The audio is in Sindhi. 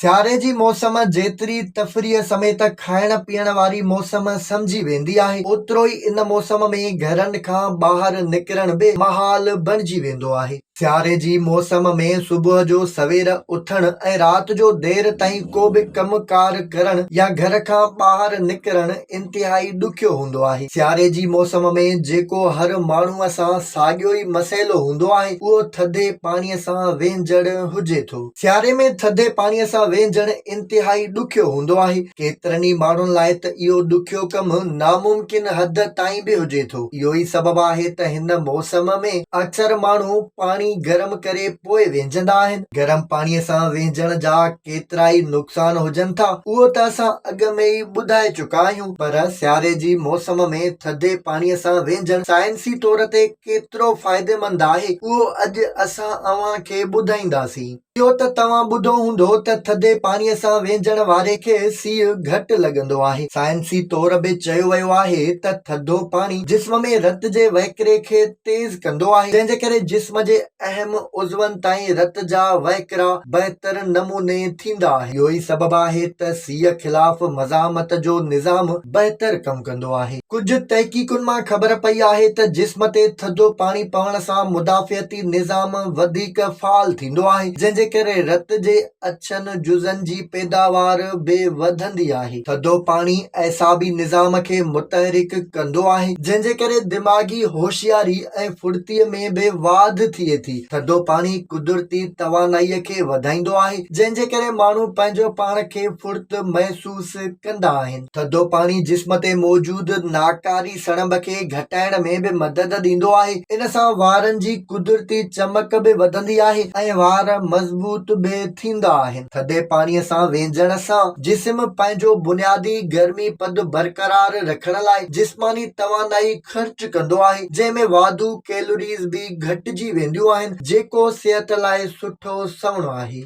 سياري جي موسم جيتري تفريح سميت کائڻ پيئڻ واري موسم سمجهي ويندي آهي، اوترو ئي ان موسم ۾ گهرن کان ٻاهر نڪرڻ به محال بڻجي ويندو آهي. سياري جي موسم ۾ صبح جو سوير اٿڻ ۽ رات جو دير تائين ڪو به ڪم ڪار ڪرڻ يا گهر کان ٻاهر نڪرڻ انتهائي ڏکيو هوندو آهي. سياري جي موسم ۾ جيڪو هر ماڻهوء سان ساڳيو ئي مسئلو هوندو آهي، اهو ٿڌي پاڻيء سان وهنجڻ هجي ٿو. سياري ۾ ٿڌي پاڻيء سان وهنجڻ انتهائي ڏکيو هوندو آهي. ڪيترن ئي ماڻهن لاء ته اهو ڏکيو ڪم ناممڪن حد تائين به هجي ٿو. اهو ئي سبب آهي ته هن موسم ۾ اڪثر ماڻهو پاڻي گرم ڪري پوء وهنجندا آهن. گرم پاڻيء سان وهنجڻ جا ڪيترائي نقصان هجن ٿا، اهو ته اسان اڳ ۾ ئي ٻڌائي چڪا آهيون. پر سياري جي موسم ۾ ٿڌي پاڻيء سان وهنجڻ سائنسي طور تي ڪيترو فائديمند آهي اهو اڄ اسان اوهان کي ٻڌائينداسين. اهو ته توهان ٻڌو هوندو ته ٿڌي پاڻي سان وهنجڻ واري کي سيء گهٽ لڳندو آهي. سائنسي طور به چيو ويو آهي ته ٿڌو پاڻي جسم ۾ رت جي وهڪري کي تيز ڪندو آهي جنهن جي ڪري جسم جي اهم عضون تائين رت جا وهڪرا بهتر نموني ٿيندا آهن. اهو ئي سبب آهي ته سيء خلاف مزاحمت جو نظام بهتر ڪم ڪندو آهي. ڪجهه تحقيقن مان خبر پئي آهي ته جسم تي ٿڌو پاڻي پوڻ سان مدافعتي نظام وڌيڪ فعال ٿيندو آهي، جنهن جي ڪري رت جي اڇن جزن جي پيداوار به وڌندي آهي. ٿڌو پاڻي اعصابي نظام کي متحرڪ ڪندو آهي، جنهن جي ڪري دماغي هوشياري ۽ ڦڙتيء ۾ به واڌ ٿئي ٿي. ٿڌو پاڻي قدرتي توانائيء کي وڌائيندو آهي، جنهن جي ڪري ماڻهو پنهنجو پاڻ کي ڦڙت محسوس ڪندا آهن. ٿڌو پاڻي جسم تي موجود ناڪاري سڻڀ کي گهٽائڻ ۾ به مدد ڏيندو آهي. ان سان وارن جي قدرتي چمڪ به وڌندي آهي ۽ وار مضبوط به ٿيندا آهن. ٿڌي پاڻي سان وهنجڻ سان جسم پنهنجو بنيادي گرمي پد برقرار رکڻ لاء جسماني توانائي خرچ ڪندو آهي، جنهن ۾ واڌو ڪيلوريز به گهٽجي وينديون آهن، جيڪو صحت لاء سٺو سنئوڻ آهي.